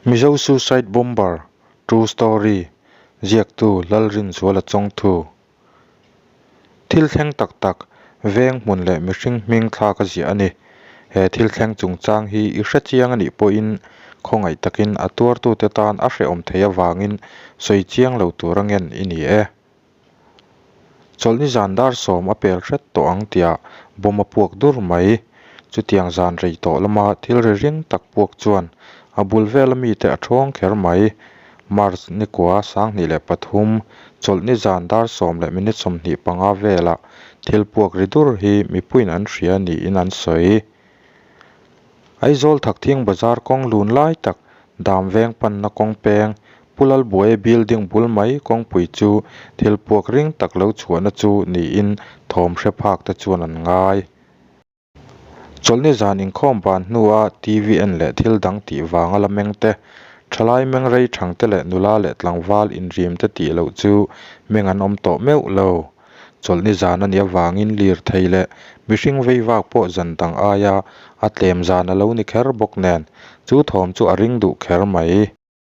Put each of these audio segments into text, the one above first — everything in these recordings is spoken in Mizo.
Mizo Suicide Bomber, True Story, ziaktu Lalrinzuala Chawngthu. Thil thleng tak tak, veng hmun leh mihring hming thlak a ziah a ni. He thil thleng chungchang hi i hre chiang a nih pawhin khawngaih takin a tuartute tan a hrehawm theih avangin sawi chiang lo tur a ngen i ni e. Chawlhni zan dar sawm a pel hret tawh ang tiah bomb a puak dur mai. Chutiang zan rei tawh lama thil ri ring tak puak chuan a bul vela mite a ṭhawng kher mai. March nikua 2003 chawlhni zan dar 10 leh minute 25 velah thil puak ri dur hi mipuiin an hria niin an sawi. Aizawl Thakthing Bazar kawng lun lai tak Dam veng panna kawng peng Pu Lalbuaia building bul mai kawngpui chu thil puak ring tak lo chhuahna chu niin thawm hre phak te chuan an ngai. Chawlhni zan inkhawm ban hnua TV en leh thil dang tih vanga la meng te, thalai meng rei thang te leh nula leh tlangval inrim te tih loh chu meng an awm tawh meuh lo. Chawlhni zan a nih avangin lirthei leh mihring vei vak pawh zan dang aia a tlem zan a lo ni kher bawk nen chu thawm chu a ring duh kher mai.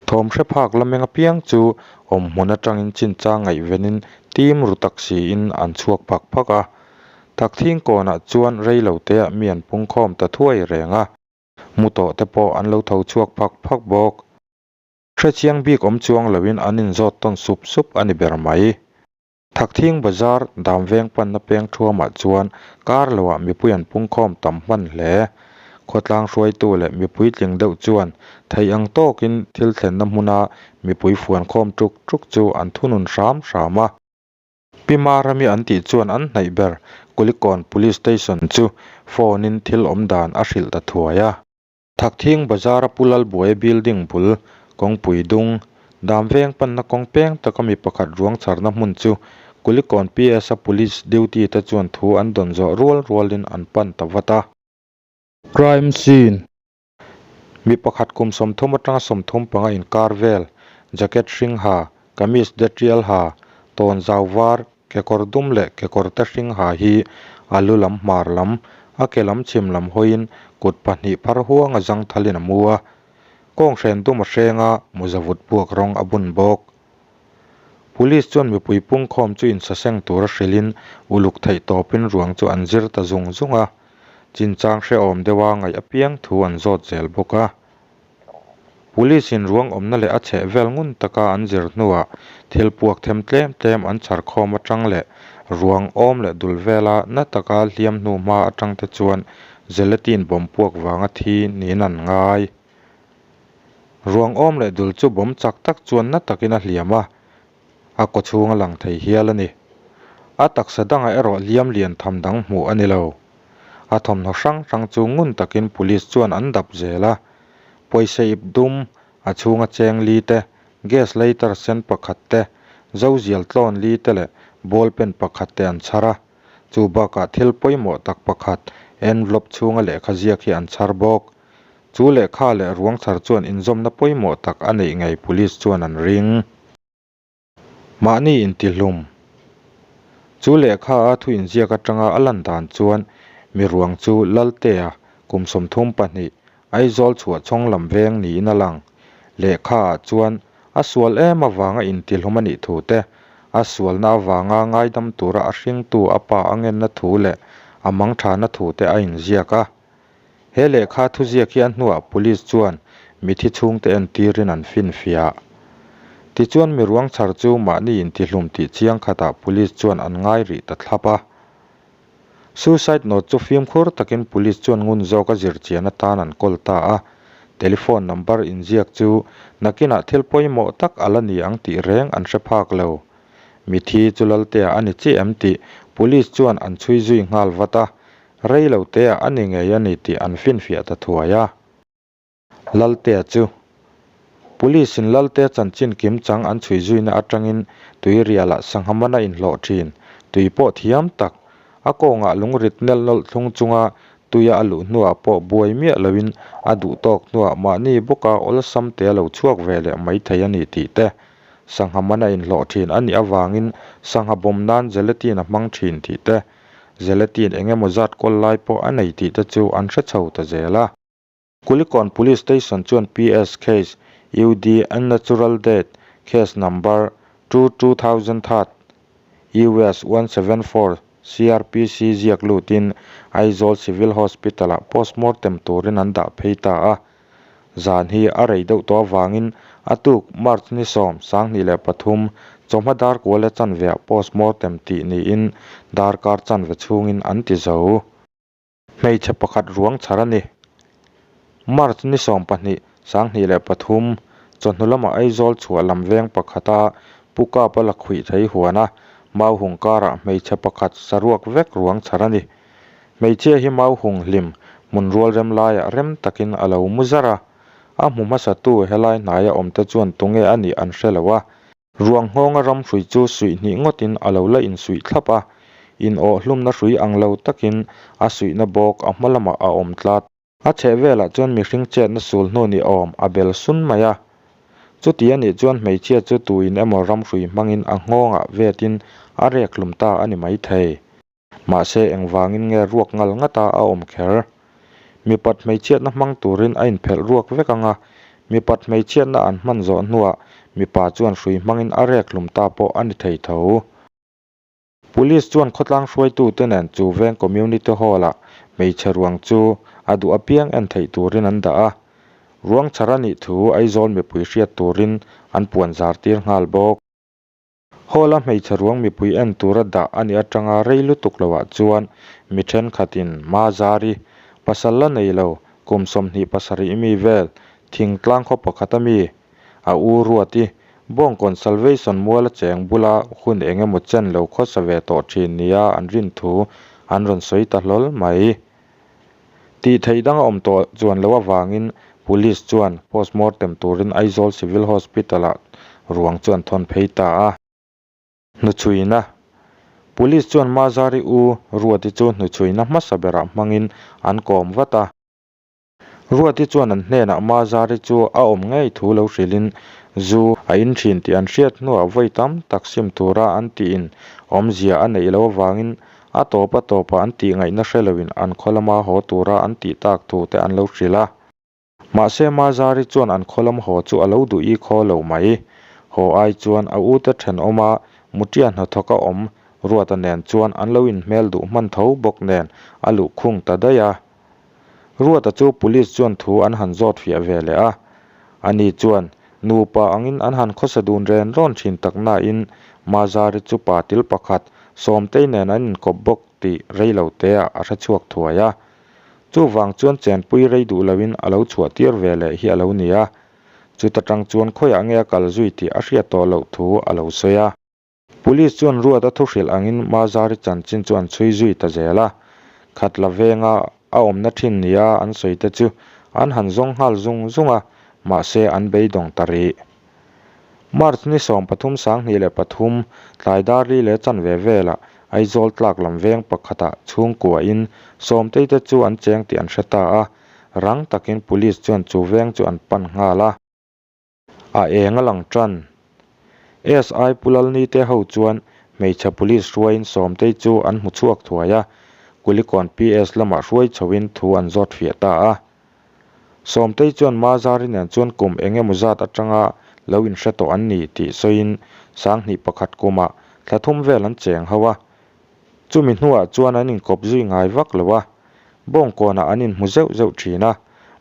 Thawm hre phak la meng apiang chu awm hmun atangin chinchang ngaihvenin tim ru tak siin an chhuak phak phak a. Thakthing kawnah chuan rei lo teah mi an pungkhawm ta thuai reng a. Mu tawh te pawh an lo tho chhuak phak phak bawk. Hrechiang bik awm chuang loin an inzawt tawn sup sup a ni ber mai. Thakthing Bazar dam veng panna peng thuamah chuan kar loah mipui an pungkhawm tam hman hle. Khawtlang hruaitu leh mipui tling deuh chuan theih ang tawkin thil thlenna hmuna mipui fuankhawm tuk tuk chu an thunun hram hram a. Pi Marami an tih chuan an hnaih ber Kulikawn Police Station chu phone in thil awm dan a hrilh ta thuai a. Thakthing Bazar-a Pu Lalbuaia building bul, kawngpui dung, dam veng panna kawng peng taka mi pakhat ruang chharna hmun chu Kulikawn PS-a Police duty te chuan thu an dawn zawh rual rualin an pan ta vat a. Crime scene, Mi pakhat kum 30 atanga 35 inkar vel, jacket hring ha, kamis de tial ha, tawn zau var, kekawr dum leh kekawr te hring ha hi a lu lam hmar lam, a ke lam chhim lam hawiin kut pahnih phar huang a zang thalin a mu a. Kawng hren dum a hreng a, muzavut buak rawng a bun bawk. Police chuan mipui pungkhawm chu insaseng tura hrilhin uluk theih tawpin ruang chu an zir ta zung zung a. Chinchang hrehawm deuha ngaih apiang thu an zawt zel bawk a. Police in ruang awmna leh a chheh vel ngun taka an zir hnuah thil puak them tlem tlem an chhar khawm atang leh ruang awm leh dul vela na taka hliam hnu hma atang te chuan gelatin bawm puak vanga thi niin an ngai. Ruang awm leh dul chu bawm chak tak chuan na takin a hliam a, a kaw chhung a lang thei hial a ni. A taksa dangah erawh hliam lian tham dang hmuh a ni lo. A thawmhnaw hrang hrang chu ngun takin police chuan an dap zel a. Pawisa ip dum, a chhunga cheng li te, gas lighter sen pakhat te, zozial tlawn li te leh ball pen pakhat te an chhar a. Chu bakah thil pawimawh tak pakhat envelope chhunga lehkha ziak hi an chhar bawk. Chu lehkha leh ruang chhar chuan inzawmna pawimawh tak a neih ngei police chuan an ring. Mahni intihlum. Chu lehkha a thu inziak atanga a lan dan chuan mi ruang chu Laltea kum 32 Aizawl chhuah chhawng lam veng niin a lang. Lehkha ah chuan a sual em avanga intihlum a nih thu te, a sualna avanga ngaidam tura a hringtu a pa a ngenna thu leh a mangthana thu te a inziak a. He lehkha thuziak hi a hnuah Police chuan mithi chhungte entirin an finfiah. Tichuan mi ruang chhar chu mahni intihlum tih chiang khatah Police chuan an ngai rih ta thlap a. Suicide note chu fimkhur takin Police chuan ngun zawka zirchian atan an kawl ta a. Telephone number inziak chu nakinah thil pawimawh tak a la ni ang tih reng an hre phak lo. Mithi chu Laltea a ni chiah em tih Police chuan an chhui zui nghal vat a. Rei lo te ah a ni ngei a ni tih an finfiah ta thuai a. Laltea chu Police in Laltea chanchin kim chang an chhui zuina atangin tuirialah sangha mana inhlawh thin, tui pawh thiam tak, a kawngah lungrit nelh nawlh thlung chunga tuia a luh hnuah pawh buai miah loin a duh tawk hnuah mahni bawka awlsam te a lo chhuak ve leh mai thei a ni tih te sangha mana inhlawh thin a nih avangin sangha bawm nan gelatin a hmang thin tih te Gelatin eng emaw zat kawl lai pawh a nei tih te chu an hre chho ta zel a. Kulikawn Police Station chuan PS case UD Unnatural Death Case Number two 2003 US 174 CrPC ziak lutin Aizawl Civil Hospital-ah postmortem turin an dah phei ta a. Zan hi a rei deuh tawh avangin a tuk March ni 23 chawhma dar kual a chanveah postmortem tih niin darkar chanve chhungin an ti zo. Hmeichhe pakhat ruang chhar a ni. March ni 20 23 chawhnu lamah Aizawl chhuah lam veng pakhata Pu Kapa la khuih thei huan a, mau hung karah hmeichhe pakhat saruak vek ruang chhar a ni. Hmeichhia hi mau hung hlim hmun rual rem laiah rem takin a lo mu zar a, a hmu hmasatu helai hnaia awmte chuan tunge a nih an hre lo a. Ruang nghawnga ram hrui chu suih hnih ngawtin a lo la insuih thlap a, in awh hlumna hrui ang lo takin a suihna bawk a hma lamah a awm tlat. A chheh velah chuan mihring chetna sul hnu ni awm a bel sun mai a. Chuti a nih chuan hmeichhia chu tuin emaw ram hrui hmangin a nghawngah vetin a rek hlum ta a ni maithei. Mahse engvangin nge ruak ngal ngata a awm kher? Mipat hmeichhiatna hmang turin a inphelh ruak vek ang a, mipat hmeichhiatna an hman zawh hnuah mipa chuan hrui hmangin a rek hlum ta pawh a ni thei tho. Police chuan khawtlang hruaitute nen chu veng Community Hall-ah hmeichhe ruang chu a duh apiang en theih turin an dah a, ruang chhar a nih thu Aizawl mipui hriat turin an puan zar tir nghal bawk. Hall-a hmeichhe ruang mipui en tura dah a nih atanga rei lutuk loah chuan mi thenkhatin Mazari, pasal la nei lo, kum 27 mi vel, thingtlang khaw pakhat a mi, a u Ruati, Bawngkawn Salvation muala cheng bula hun eng emaw chen lo khawsa ve tawh thin nia an rin thu an rawn sawi ta hlawl mai. Tih theih dang a awm tawh chuan loh avangin Police chuan postmortem turin Aizawl Civil Hospital-ah ruang chu an thawn phei ta a. Hnuchhuina Police chuan Mazari u Ruati chu hnuchhuina hmasa berah hmangin an kawm vat a. Ruati chuan an hnenah Mazari chu a awm ngei thu lo hrilhin zu a in thin tih an hriat hnuah vawi tam tak sim tura an tiin awmzia a neih loh avangin A tawp a tawpah an tih ngaihna hre loin an khaw lama haw tura an tih tak thu te an lo hrilh a. Mahse Mazari chuan an khaw lam haw chu a lo duh i khaw lo mai. Haw ai chuan a ute thenawma Mutia hnathawk a awm Ruata nen chuan an lo inhmel duh hman tho bawk nen a luh khung ta daih a. Ruata chu police chuan thu an han zawt fiah ve leh a. Ani chuan nupa angin an han khawsa dun ren rawn thin tak nain Mazari chu pa til pakhat Sawmtei nen an inkawp bawk tih rei lo teah a hre chhuak thuai a. Chuvang chuan chenpui rei duh loin a lo chhuah tir ve leh hi a lo ni a. Chuta tang chuan khawiah nge a kal zui tih a hriat tawh loh thu a lo sawi a. Police chuan Ruat a thuhrilh angin Mazari chanchin chu an chhui zui ta zel a, Khatla venga a awmna thin nia an sawi te chu an han zawng nghal zung zung a, mahse an beidawng ta rih. March ni 13 2003 tlai dar li leh chanve velah Aizawl tlak lam veng pakhatah chhungkuain Sawmtei te chu an cheng tih an hre ta a, rang takin Police chuan chu veng chu an pan nghal a. A eng a lang tan. SI Pu Lalnite ho chuan hmeichhe police hruaiin Sawmtei chu an hmu chhuak thuai a, Kulikawn PS lamah hruai chhoin thu an zawt fiah ta a. Sawmtei chuan Mazari nen chuan kum eng emaw zat atanga lo inhre tawh an ni tih sawiin 2001 kumah thla thum vel an cheng ho a. Chumi hnuah chuan an inkawp zui ngai vak lo a, Bawngkawnah an inhmu zeuh zeuh thin a,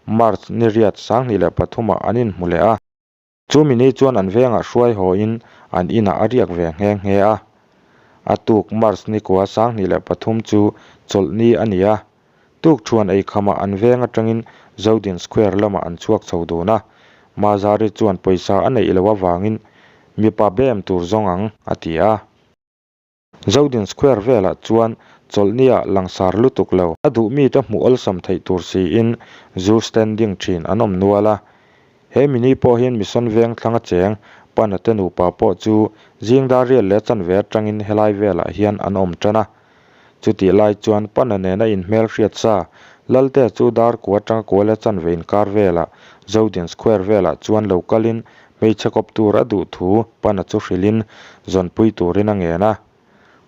March ni riat 2003 ah an inhmu leh a. Chumi ni chuan an vengah hruai hawiin an inah a riak ve nghe nghe a. A tuk March ni kua 2003 chu chawlhni a ni a, Tukṭhuan eikhamah an veng aṭangin Zodin Square lamah an chhuak chho dun a, Mazari chuan pawisa a neih loh avangin mipa bem tur zawng ang a ti a. Zodin Square velah chuan chawlhnia langsar lutuk lo. A duh mite hmuh awlsam theih tur siin zu standing thin an awm nual a. He mini pawh hian Mission veng thlanga cheng Pana te nupa pawh chu zing dar riat leh chanve atangin helai velah hian an awm tan a. Chutih lai chuan Pana nena inhmel hriat sa Lalte chu dar kua atanga kua leh chanve inkar velah Zodin Square velah chuan lo kalin Hmeichhe kawp tur a duh thu Pana chu hrilhin zawnpui turin a ngen a.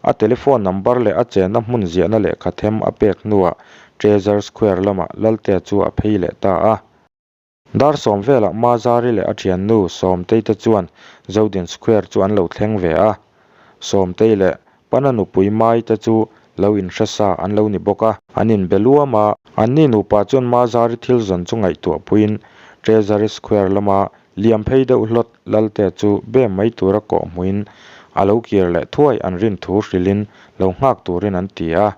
A telephone number leh a chenna hmun ziahna lehkha them a pek hnuah Treasure Square lamah Laltea chu a phei leh ta a. Dar sawm velah Mazari leh a thiannu Sawmtei te chuan Zodin Square chu an lo thleng ve a. Sawmtei leh Pana nupui Mai te chu lo inhre sa an lo ni bawk a. An inbe luam a. Anni nupa chuan Mazari thil zawn chu ngaihtuah puiin Treasury Square lama liam phei deuh hlawt Lalte chu bem mai tura kawh hmuhin a lo kir leh thuai an rin thu hrilhin lo nghak turin an ti a.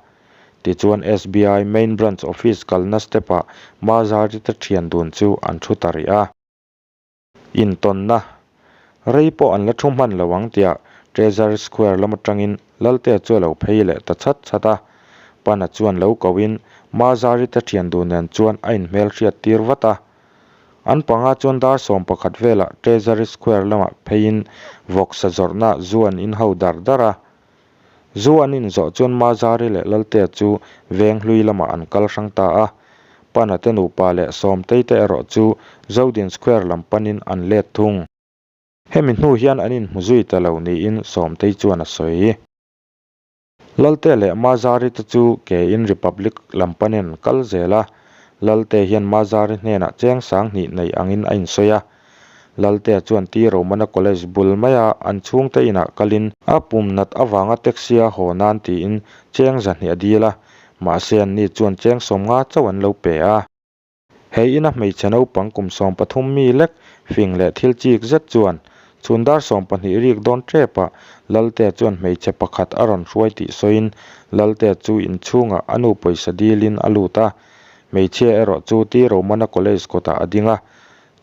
Tichuan SBI Main Branch Office kalna step-ah Mazari te thian dun chu an thu ta rih a. Intawnna rei pawh an la thu hman lo ang tiah Treasury Square lam atangin Laltea chu a lo phei leh ta chhat chhat a. Pana chuan lo kohin Mazari te thian dun nen chuan a inhmelhriat tir vat a. An panga chuan dar 11 velah Treasury Square lamah pheiin vawksa zawrhna zu an inho dar dar a. Zu an inzawh chuan Mazari leh Laltea chu Venghlui lamah an kal hrang ta a. Pana te nupa leh Sawmtei te erawh chu Zodin Square lam panin an let thung. Hemi hnu hian an inhmu zui ta lo niin Sawmtei chuan a sawi. Laltea leh Mazari te chu kein Republic lam panin an kal zel a. Laltea hian Mazari hnenah cheng 2000 nei angin a insawi a. Laltea chuan T Romana College bul maia an chhungte inah kalin a pum nat avanga taxi a haw nan tiin cheng 200 a dil a, mahse anni chuan cheng 50 chauh an lo pe a. He ina hmeichhe naupang kum 13 mi lek fing leh thil chik zet chuan chhun dar 12 rik dawn tepah Laltea chuan hmeichhe pakhat a rawn hruai tih sawiin Laltea chu inchhungah a nu pawisa dilin a lut a, hmeichhia erawh chu T Romana College kawtah a ding a,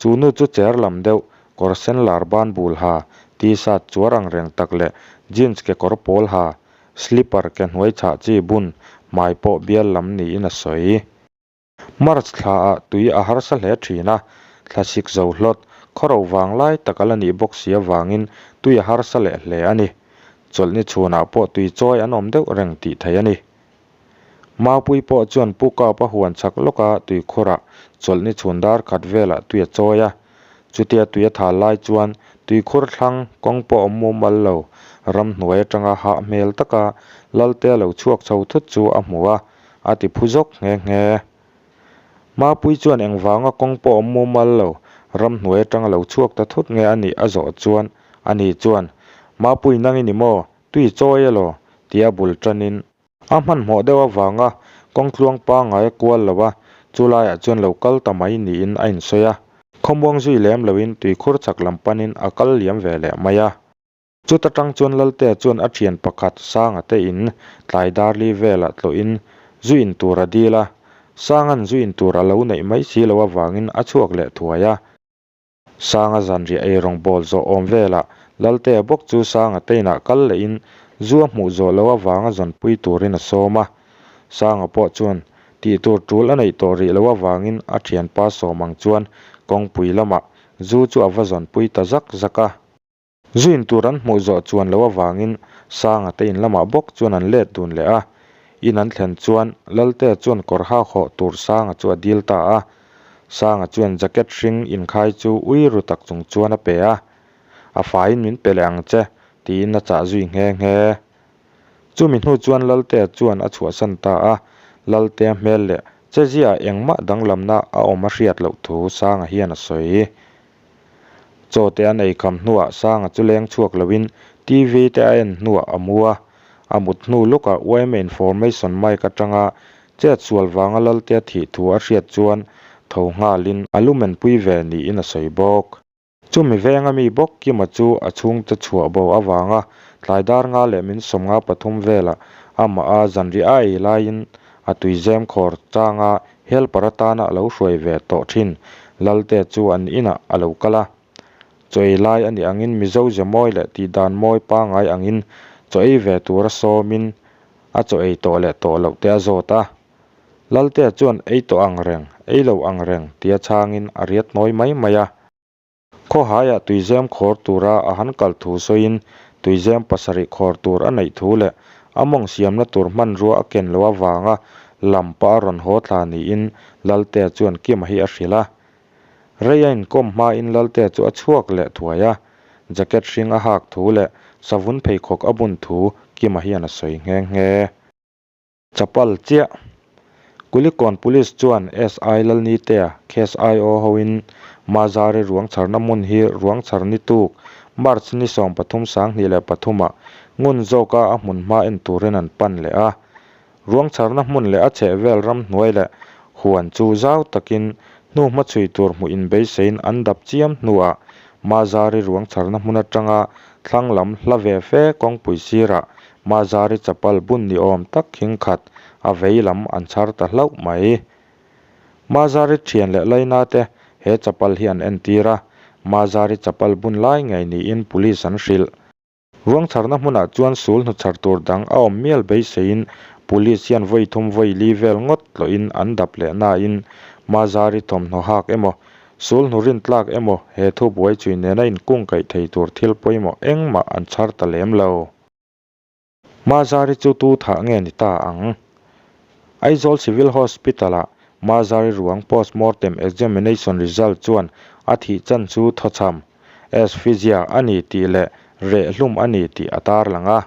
Chu nu chu cher lam deuh, kawr sen lar ban bul ha, t-shirt chuar ang reng tak leh jeans kekawr pawl ha, slipper ke hnuai chhah chi bun, hmai pawh bial lam niin a sawi. March thla ah tui a harsa hle thin a, thlasik zo hlawt, khawro vang lai tak a la nih bawk si avangin tui a harsa leh hle a ni. Chawlhni chhunah pawh tui chawi an awm deuh reng tih theih a ni. Maupui pawh chuan Pu Kapa huan chhak lawka tuikhurah chawlhni chhun dar khat velah tui a chawi a. Chutia tui a thal lai chuan tuikhur thlang kawng pawh awm mumal lo, ramhnuai atanga hah hmel taka Laltea lo chhuak chho thut chu a hmu a, a ti phu zawk nghe nghe. Maupui chuan engvanga kawng pawh awm mumal lo, ramhnuai atanga lo chhuak ta thut nge a nih a zawh chuan ani chuan, Maupui nang i ni maw? Tui chawi elaw? tia bul tanin a hmanhmawh deuh avanga kawng tluang pangngai a kual lo a, chu laiah chuan lo kal ta mai niin a insawi a. Khawmuang zui lem loin tuikhur chak lam panin a kal liam ve leh mai a. Chuta tang chuan Laltea chuan a thian pakhat Sanga te in tlai darli velah tlawhin zu in tur a dil a, Sanga'n zu in tur a lo neih mai si loh avangin a chhuak leh thuai a. Sanga zanriah ei rawng bawl zawh awm velah Laltea bawk chu Sanga te inah kal lehin zu a hmuh zawh loh avanga zawnpui turin a sawm a. Sanga pawh chuan tih tur tul a neih tawh rih loh avangin a thianpa sawm ang chuan kawngpui lamah zu chu a va zawnpui ta zak zak a. Zu in tur an hmuh zawh chuan loh avangin Sanga te in lamah bawk chuan an let dun leh a. In an thlen chuan Laltea chuan kawr hak hawh tur Sanga chu a dil ta a. Sanga chuan jacket hring inkhai chu ui ru tak chung chuan a pe a. A faiin min pe leh ang che, tiin a chah zui nghe nghe. Chumi hnu chuan Laltea chuan a chhuahsan ta a. Laltea hmel leh cheziaah engmah danglamna a awm a hriat loh thu Sanga hian a sawi. Chaw te an ei kham hnuah Sanga chu leng chhuak loin TV te a en hnuah a mu a. A mut hnu lukah yma Information mic atanga chet sual vanga Laltea thih thu a hriat chuan tho nghalin a lumen pui ve niin a sawi bawk. Chumi venga mi bawk Kima chu a chhungte chhuah bo avanga tlai dar nga leh min 53 velah amah a zanriah a ei laiin a tuizem khawr changa Helper atana a lo hruai ve tawh thin Lalte chu an inah a lo kal a. Chaw ei lai a nih angin Mizo ze mawi leh tih dan mawi pangngai angin chaw ei ve tura sawmin a chaw ei tawh leh tawh loh te a zawt a. Laltea chuan ei tawh ang reng, ei lo ang reng tia chhangin a riat nawi mai mai a. Khawhaiah tuizem khawr tura a han kal thu sawiin tuizem pasarih khawr tur a neih thu leh a mawng siamna tur hmanrua a ken loh avanga lam pah a rawn haw thla niin Laltea chuan Kima hi a hrilh a. Rei a inkawm hmain Laltea chu a chhuak leh thuai a, jacket hring a hak thu leh savun pheikhawk a bun thu Kima hian a sawi nghe nghe. Chapal chiah. Kulikawn Police chuan SI Lalnitea case IO hoin Mazari ruang chharna hmun hi ruang chhar ni tuk March ni 13 2003 ah ngun zawka a hmun hma en turin an pan leh a. Ruang chharna hmun leh a chhehvel ramhnuai leh huan chu zau takin hnu hmachhui tur hmuh inbeiseiin an dap chiam hnuah Mazari ruang chharna hmun atanga thlang lam hla ve fe kawngpui sirah Mazari chapal bun ni awm tak khing khat a vei lam an chhar ta hlauh mai. Mazari thian leh laina te he chapal hi an entir a, Mazari chapal bun lai ngei niin police an hrilh. Ruang chharna hmunah chuan sul hnuchhar tur dang a awm mial beiseiin Police hian vawi thum vawi li vel ngawt tlawhin an dap leh nain Mazari thawmhnaw hak emaw, sul hnu rintlak emaw he thu buai chui nena inkungkaih thei tur thil pawimawh engmah an chhar ta lem lo. Mazari chu tu thah nge ni ta ang? Aizawl Civil Hospital-ah Mazari ruang post-mortem examination result chuan a thih chan chu thawchham, asphyxia, a ni tih leh rehhlum a ni tih a tarlang a.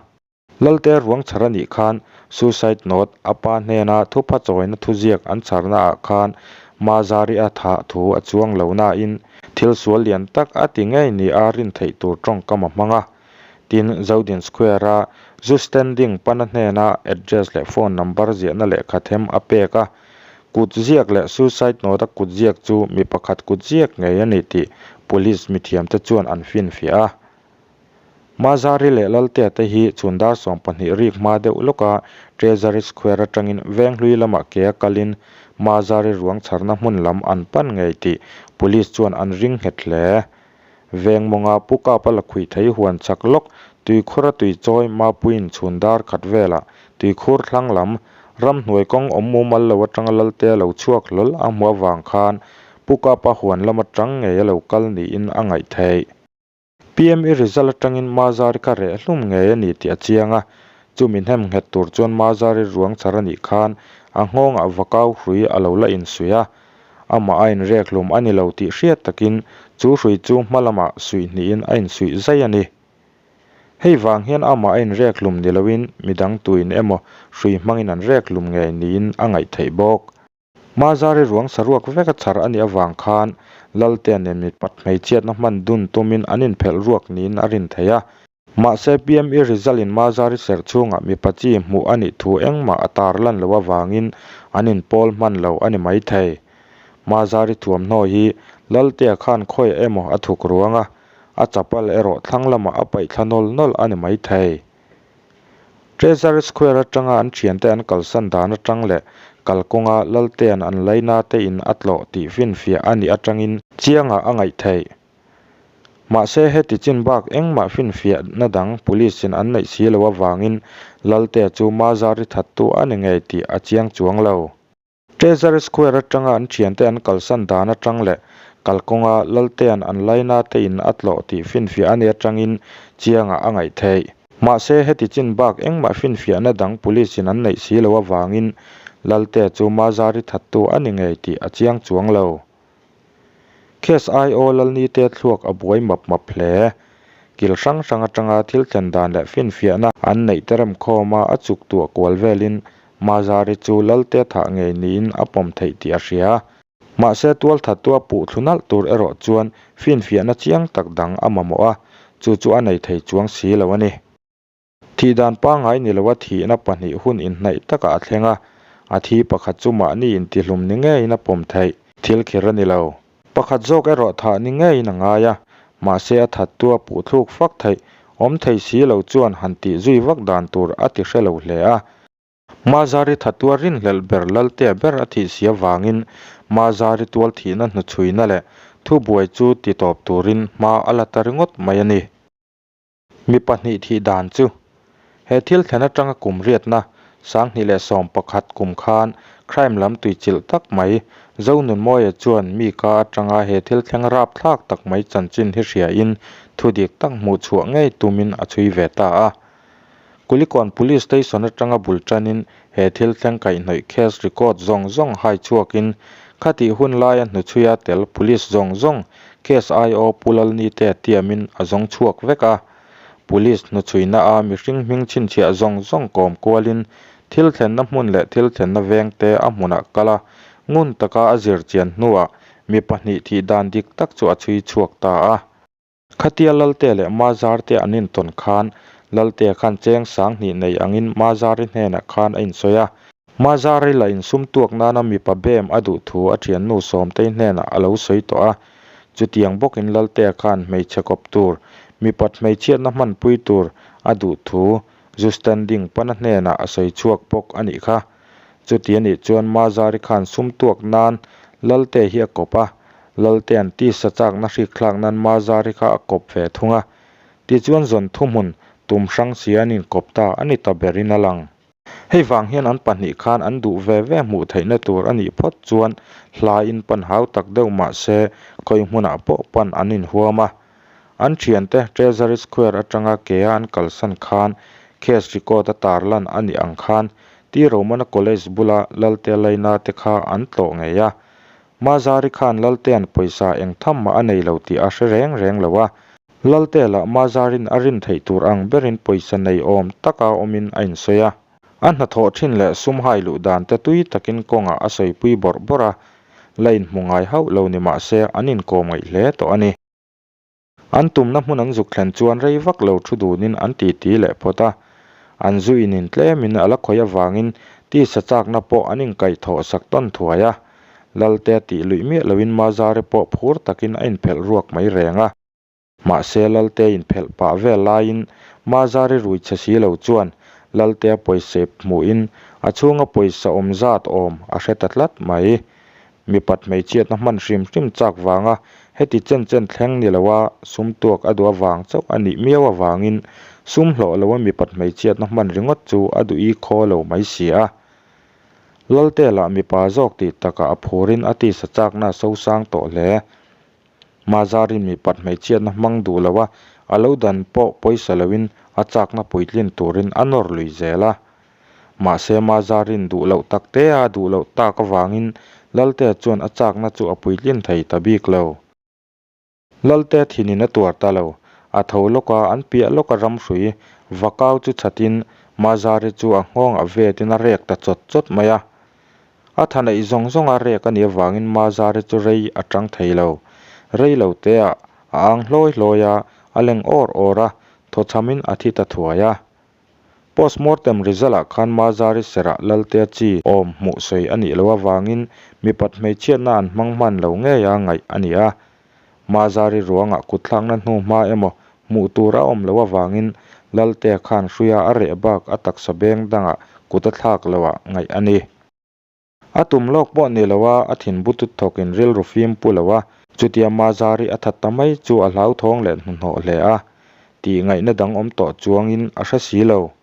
Lalte ruang chhar a nih khan suicide note a pa hnena thupha chawina thuziak an chharnaah khan Mazari a thah thu a chuang lo nain thil sual lian tak a ti ngei nia rin theih tur tawngkam a hmang a. Tin, Zodin Square-a zu standing pana hnena address leh phone number ziahna lehkha them a pek a, kut ziak leh suicide note-a kut ziak chu mi pakhat kut ziak ngei a ni tih police mithiamte chuan an finfiah a. Mazari leh Laltea te hi chhun dar 20 rik hma deuh lawka Treasury Square atangin Venghlui lamah ke a kalin Mazari ruang chharna hmun lam an pan ngei tih police chuan an ring nghet hle. Veng mawnga Pu Kapa la khuih thei huan chak lawk tuikhura tui chawi Mapuiin chhun dar khat velah tuikhur thlang lam ramhnuai kawng awm mumal lo atanga Laltea lo chhuak hlawl a hmuh avang khan Pu Kapa huan lam atang ngei a lo kal niin a ngaih theih. PME result atangin Mazari kha reh hlum ngei a ni tih a chiang a, chumi hnem nghet tur chuan Mazari ruang chhar a nih khan a nghawngah vakau hrui a lo la insuih a, amah a inrek hlum a ni lo tih hriat takin chu hrui chu hma lamah suih hnihin a insuih zai a ni. Hei vang hian amah a inrek hlum ni loin midang tuin emaw hrui hmangin an rek hlum ngei niin a ngaih theih bawk. Mazari ruang saruak veka chhar a nih avang khan Laltea nen mipat hmeichhiatna hman dun tumin an inphelh ruak niin a rin theih a. Mahse, PME result in Mazari serh chhungah mipa chi hmuh a nih thu engmah a tar lan loh avangin an inpawl hman lo a ni maithei. Mazari thuamhnaw hi Laltea khan khawiah emaw a thuk ruang a, a chapal erawh thlang lamah a paih thla nawl nawl a ni maithei. Treasury Square atanga an thiante an kalsan dan atang leh kalkawnga Laltea'n an laina te in a tlawh tih finfiah a nih atangin chiangah a ngaih theih. Mahse heti chin bak engmah finfiahna dang Police in an neih si loh avangin Laltea chu Mazari thattu a ni ngei tih a chiang chuang lo. Treasury Square atanga an thiante an kalsan dan atang leh kalkawnga Laltea'n an laina te in a tlawh tih finfiah a nih atangin chiangah a ngaih theih. Mahse, heti chin bak engmah finfiahna dang Police in an neih si loh avangin Laltea chu Mazari thattu a ni ngei tih a chiang chuang lo. Case IO Lalnite thluak a buai map map hle. Kil hrang hrang atanga thil thlen dan leh finfiahna an neih te remkhawma a chuk tuah kual velin Mazari chu Lalte thah ngei niin a pawm theih tih a hria. Mahse tualthattu a puh thlu nalh tur erawh chuan finfiahna chiang tak dang a mamawh a, chu chu a nei thei chuang si lo a ni. Thih dan pangngai ni loa thihna pahnih hun inhnaih takah a thleng a, a thi pakhat chu mahni intihlum ni ngeiin a pawm theih thil khir a ni lo. Pakhat zawk erawh thah ni ngeiin a ngai a, mahse a thattu a puhthluk fak theih awm thei si lo chuan han tih zui vak dan tur a ti hre lo hle a. Mazari thatua rinhlelh ber Laltea ber a thih si avangin Mazari tual thihna hnuchhuina leh thubuai chu titawp turin hma a la ta ringawt mai a ni. Mi pahnih thih dan chu he thil thlen atanga kum riatna 2011 kum khan crime lam tuichilh tak mai Zonunmawia chuan mi ka atanga he thil thleng rapthlak tak mai chanchin hi hriain thudik tak hmuh chhuah ngei tumin a chhui ve ta a. Kulikawn Police Station atanga bul tanin he thil thleng kaihhnawih case record zawng zawng hai chhuakin khatih hun laia hnuchhuia tel Police zawng zawng case IO Pu Lalnite tiamin a zawng chhuak vek a. Police hnuchhuina a mihring hming chhinchhiah zawng zawng kawm kualin Thil thlenna hmun leh thil thlenna vengte a hmunah kal a, ngun taka a zir chian hnuah mi pahnih thih dan dik tak chu a chhui chhuak ta a. Khatia Laltea leh Mazarte an intawn khan Laltea khan cheng 2000 nei angin Mazari hnenah khan a insawi a. Mazari la insum tuak nana mipa bem a duh thu a thiannu Sawmtei hnenah a lo sawi tawh a. Chutiang bawkin Laltea khan hmeichhe kawp tur, mipat hmeichhiatna hmanpui tur a duh thu zu standing pana hnenah a sawi chhuak bawk a nih kha. Chuti a nih chuan Mazari khan sum tuak nan Laltea hi a kawp a, Laltea'n tisa chakna hrik thlak nan Mazari kha a kawp ve thung a. Tichuan zawn thuhmun tum hrang si an inkawp ta a ni ta berin a lang. Hei vang hian an pahnih khan an duh ve ve hmuh theihna tur a nih phawt chuan hla in pan hau tak deuh mah se khawi hmunah pawh pan an inhuam a. An thiante Treasury Square atanga kea an kalsan khan case record a tarlan a nih ang khan T Romana College bula Lalte Laina te kha an tlawh ngei a. Mazari khan Laltea'n pawisa eng tham mah a nei lo tih a hre reng reng lo a. Lalte lah Mazarin a rin theih tur ang berin pawisa nei awm taka awmin a insawi a. A hnathawh thin leh sum hai luh dan te tui takin kawngah a sawipui bawrh bawrh a, la inhmu ngai hauh lo ni mah se an inkawm ngaih hle tawh a ni. An tumna hmun an zuk thlen chuan rei vak lo thu dunin an titi leh phawt a. An zu inin tlemin a la khawih avangin tisa chakna pawh an inkaihthawh sak tawn thuai a. Lalte tih luih miah loin Mazari pawh phur takin a inphelh ruak mai reng a. Mahse Lalte inphelh pah vel laiin Mazari rui che si lo chuan Laltea pawisa ip hmuhin a chhunga pawisa awm zat awm a hre ta tlat mai. Mipat hmeichhiatna hman hrim hrim chak vanga heti chen chen thleng ni loa sum tuak a duh avang chauh a nih miau avangin sum hlawh loa mipat hmeichhiatna hman ringawt chu a duh i khaw lo mai si a. Lalte lah mipa zawk tih takah a phurin a tisa chakna a sosang tawh hle. Mazarin mipat hmeichhiatna hmang duh lo a, a lo dan pawh pawisa loin a chakna puitlin turin a nawr lui zel a. Mahse Mazarin duh loh tak te a duh loh tak avangin Laltea chuan a chakna chu a puitlin thei ta bik lo. Laltea thinin a tuar ta lo. A tho lawk a, an piah lawk a ramhrui vakau chu chhatin Mazari chu a nghawngah vetin a rek ta chawt chawt mai a. A tha neih zawng zawng a rek a nih avangin Mazari chu rei a tang thei lo. Rei lo te ah a ang hlawi hlawi a, a leng awr awr a, thawchhamin a thi ta thuai a. Postmortem result ah khan Mazari serah Laltea chi awm hmuh sawi a nih loh avangin mipat hmeichhiatna an hmang hman lo ngei a ngaih a ni a. Mazari ruangah kutthlakna hnu hma emaw hmuh tur a awm loh avangin Laltea khan hruia a reh bak a taksa beng dangah kut a thlak loh ah ngaih a ni. A tum lawk pawh ni lo a, a thin butut thawkin rilru fim pu lo a, chutia Mazari a that ta mai chu a hlauthawng leh hnuhnawh hle a, tih ngaihna dang awm tawh chuangin a hre si lo.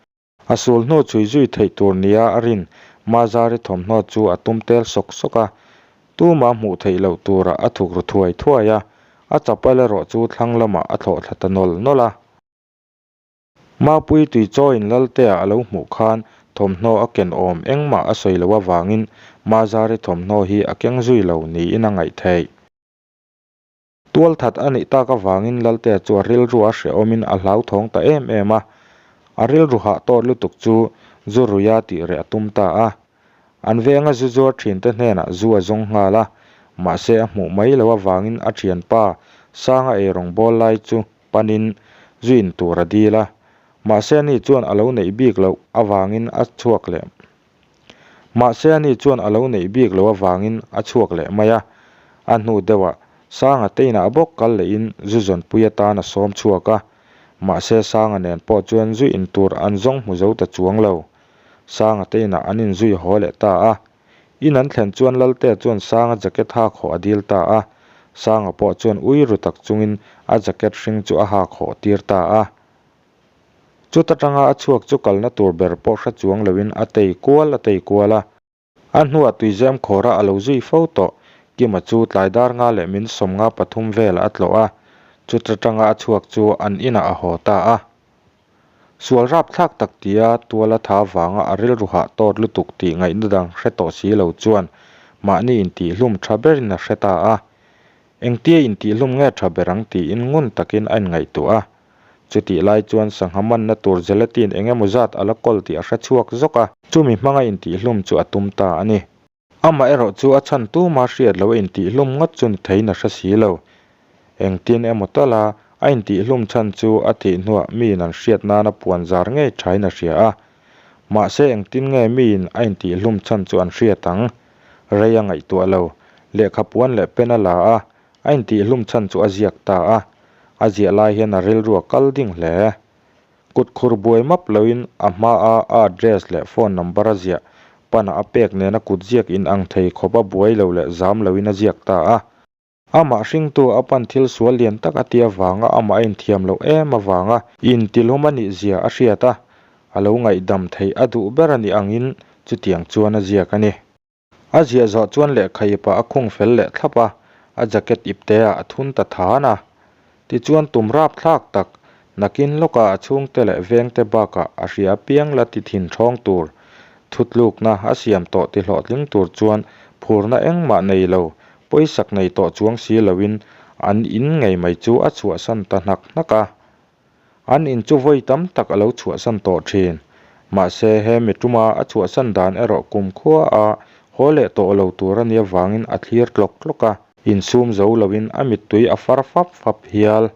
A sul hnu chhui zui theih tur nia a rin Mazari thawmhnaw chu a tum tel sawk sawk a, tuma hmuh theih loh turah a thuk ru thuai thuai a, a chapal erawh chu thlang lamah a thlawh thla ta nawl nawl a. Mapui tuichawiin Laltea a lo hmuh khan thawmhnaw a ken awm engmah a sawi loh avangin Mazari thawmhnaw hi a keng zui lo niin a ngaih theih. Tualthat a nih tak avangin Laltea chu a rilru a hrehawmin a hlauthawng ta em em a, a rilru hah tawt lutuk chu zu ruia tih reh a tum ta a. An venga zu zuar thinte hnenah zu a zawng nghal a, mahse a hmuh mai loh avangin a thianpa Sanga eirawng bawl lai chu panin zu in tur a dil a, mahse ani chuan a lo neih bik loh avangin a chhuak leh Mahse ani chuan a lo neih bik loh avangin a chhuak leh mai a, a hnu deuhah Sanga te inah bawk kal lehin zu zawnpui atan a sawm chhuak a, mahse Sanga nen pawh chuan zu in tur an zawng hmu zo ta chuang lo. Sanga te inah an inzui haw leh ta a, In an thlen chuan Laltea chuan Sanga jacket hak hawh a dil ta a, Sanga pawh chuan ui ru tak chungin a jacket hring chu a hak hawh tir ta a. Chuta tanga a chhuak chu kalna tur ber pawh hre chuang loin a tei kual a tei kual a. A hnuah tuizem khawra a lo zui fo tawh, Kima chu tlai dar nga leh min 53 velah a tlawh a, chuta tanga a chhuak chu an inah a haw ta a. Sual rapthlak tak tia tuala tha vanga a rilru hah tawt lutuk tih ngaihna dang hre tawh si lo chuan mahni intihhlum tha berin a hre ta a. Engtia intihhlum nge tha ber ang tiin ngun takin a inngaihtuah a. Chutih lai chuan sangha manna tur gelatin eng emaw zat a la kawl tih a hre chhuak zawk a. Chumi hmanga intihhlum chu a tum ta a ni. Amaherawh chu a chhan tuma hriat loh a intihhlum ngawt chu ni theiin a hre si lo. Engtin emaw tal a, a intihhlum chhan chu a thih hnuah miin an hriat nana puan zar ngei thain a hria a. Mahse engtin nge miin a intihhlum chhan chu an hriat ang? Rei a ngaihtuah lo. Lehkha puan leh pen a la a, a intihhlum chhan chu a ziak ta a. A ziah lai hian a rilru a kal ding hle. Kut khur buai map loin a hmaa a address leh phone number a ziah pana a pek nena kut ziak in ang thei khawp a buai lo leh zam loin a ziak ta a. Amah hringtu a pan thil sual lian tak a tia vanga amah a inthiam loh em avanga intilhum a nih zia a hriat a, a lo ngaihdam theih a duh ber a nih angin chutiang chuan a ziak a ni. A ziah zawh chuan lehkha ipah a khung fel leh thlap a, a jacket ipteah a thun ta than a. Tichuan tum rapthlak tak, nakin lawkah a chhungte leh vengte bakah a hria apiang la ti thin thawng tur, thutlukna a siam tawh ti hlawhtling tur chuan phurna engmah nei lo, pawisak nei tawh chuang si loin an in ngei mai chu a chhuahsan ta hnak hnak a. An in chu vawi tam tak a lo chhuahsan tawh thin. Mahse, he mi tuma a chhuahsan dan erawh kumkhua a haw leh tawh lo tur a nia vangin a thlir tlawk tlawk a. Insum zo loin a mittui a far fap fap hial.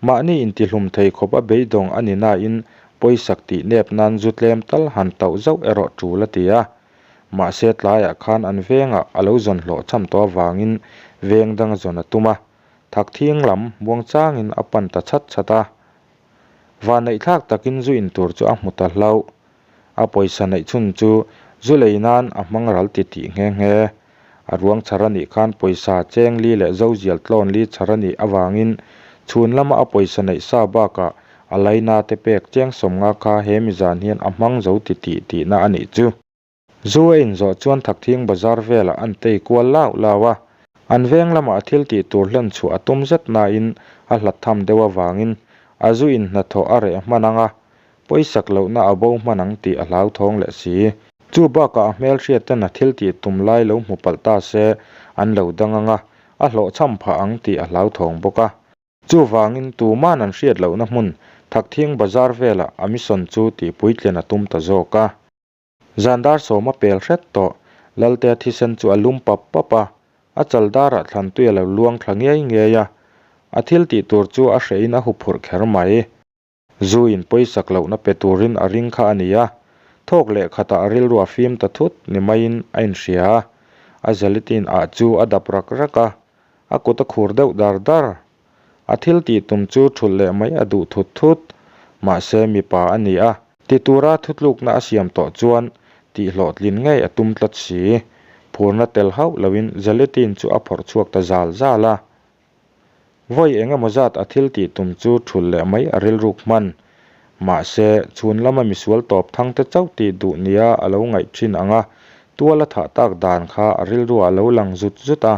Mahni intihlum thei khawp a beidawng a ni nain pawisak tih nep nan zu tlem tal han tauh zauh erawh tul a ti a. Mahse, tlaiah khan an vengah a lo zawn hlawhchham tawh avangin veng dang zawn a tum a. Thakthing lam muangchangin a pan ta chhat chhat a. Vanneihthlak takin zu in tur chu a hmu ta hlauh. A pawisa neih chhun chu zu lei nan a hmang ral ti tih nghe nghe. A ruang chhar a nih khan pawisa cheng li leh zozial tlawn li chhar a nih avangin chhun lama a pawisa neih sa bakah a laina te pek cheng sawmnga kha he mizan hian a hmang zo ti tih tihna a nih chu. Zu a inzawh chuan Thakthing bazar velah an tei kual lau lau a, an veng lamah a thil tih tur hlen chhuah a tum zet nain a hlat tham deuh avangin a zu in hnathawh a reh hman ang a, pawisak lohna a bo hman ang tih a hlauthawng leh si. Chu bakah a hmelhriat ten a thil tih tum lai lo hmu palh ta se an lo dang ang a, a hlawhchham phah ang tih a hlauthawng bawk a. Chuvangin tuman an hriat lohna hmun Thakthing bazar velah a mission chu tihpuitlin a tum ta zawk a. Zan dar sawm a pel hret tawh. Laltea thisen chu a lum pap pap a, a chal darah thlantui a lo luang thla ngiai ngiai a. A thil tih tur chu a hrehin a huphurh kher mai. Zu in pawisak lohna pe turin a ring kha a ni a, thawk leh khatah a rilru a fim ta thut ni maiin a inhria a. A gelatin ah chu a dap rak rak a, a kut a khur deuh dar dar. A thil tih tum chu thulh leh mai a duh thut thut. Mahse mipa a ni a, ti tura thutlukna a siam tawh chuan tih hlawhtlin ngei a tum tlat si. Phurna tel hauh loin Gelatin chu a phawrh chhuak ta zal zal a. Vawi eng emaw zat a thil tih tum chu thulh leh mai a rilruk hman. Mahse, chhun lama misual tawp thangte chauh tih duh nia a lo ngaih thin ang a, tual a thah tak dan kha a rilruah a lo lang zut zut a.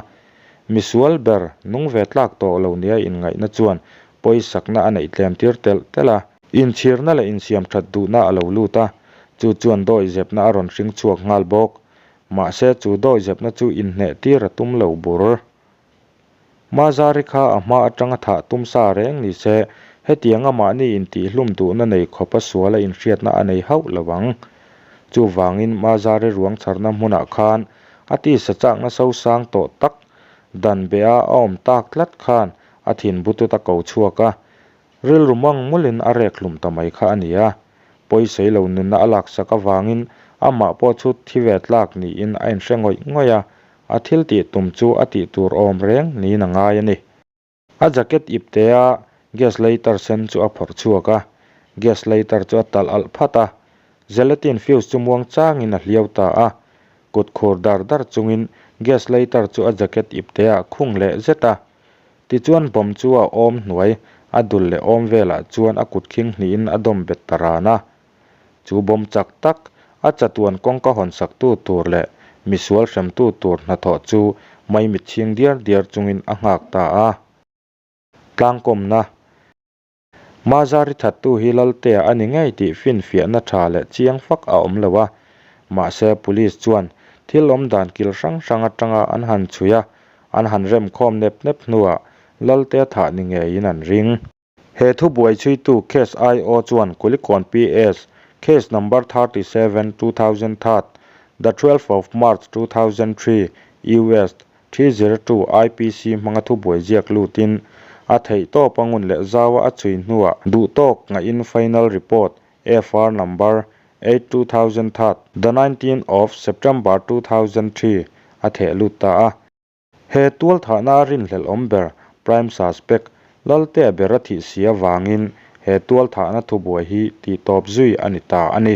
Misual ber nung ve tlak tawh lo nia inngaihna chuan pawisakna a neih tlem tir telh telh a. Inchhirna leh insiam that duhna a lo lut a, chu chuan dawihzepna a rawn hring chhuak nghal bawk. Mahse, chu dawihzepna chu inhneh tir a tum lo bur. Mazari kha a hma atanga thah tum sa reng ni se, hetianga mahni intihhlum duhna nei khawpa suala inhriatna a nei hauh lo ang. Chuvangin Mazari ruang chharna hmunah khan a tisa chakna sosang tawh tak dan beha a awm tak tlat khan a thin butut a ko chhuak a, rilru mang mawlhin a rek hlum ta mai kha a ni a. Pawisawi lo nunna a laksak avangin amah pawh chu thi ve tlak niin a inhre ngawih ngawih a, A thil tih tum chu a tih tur awm reng niin a ngai a ni. A jacket iptea gas lighter sen chu a phawrh chhuak a, gas lighter chu a talh alh phat a, gelatin fuse chu muang changin a hliau ta a, kut khur dar dar chungin gas lighter chu a jacket iptea khung leh zet a. Tichuan bomb chu a awm hnuai, a dul leh awm velah chuan a kut khing hnihin a dawm bet ta ran a. Chu bawm chak tak, a chatuan kawngka hawnsaktu tur leh misual hremtu tur hnathawh chu maimit chhing diar diar chungin a nghak ta a. Tlangkawmna. Mazari thattu hi Laltea a ni ngei tih finfiahna tha leh chiang fak a awm lo a. Mahse, Police chuan thil awmdan kil hrang hrang atanga an han chhui a, an han remkhawm nep nep hnuah Laltea thah ni ngeiin an ring. He thubuai chhuitu case IO chuan Kulikawn PS, Case Number 37, 2003, the 12 of March 2003, US, 302 IPC hmanga thubuai ziak lutin a theih tawp a ngun leh zaua a chhui hnuah duhtawk ngaihin final report FR number 8 2003, the 19 of September 2003 a theh lut ta a. He tualthahna a rinhlelh awm ber prime suspect Laltea ber a thih si avangin he tualthahna thubuai hi tihtawp zui a ni ta a ni.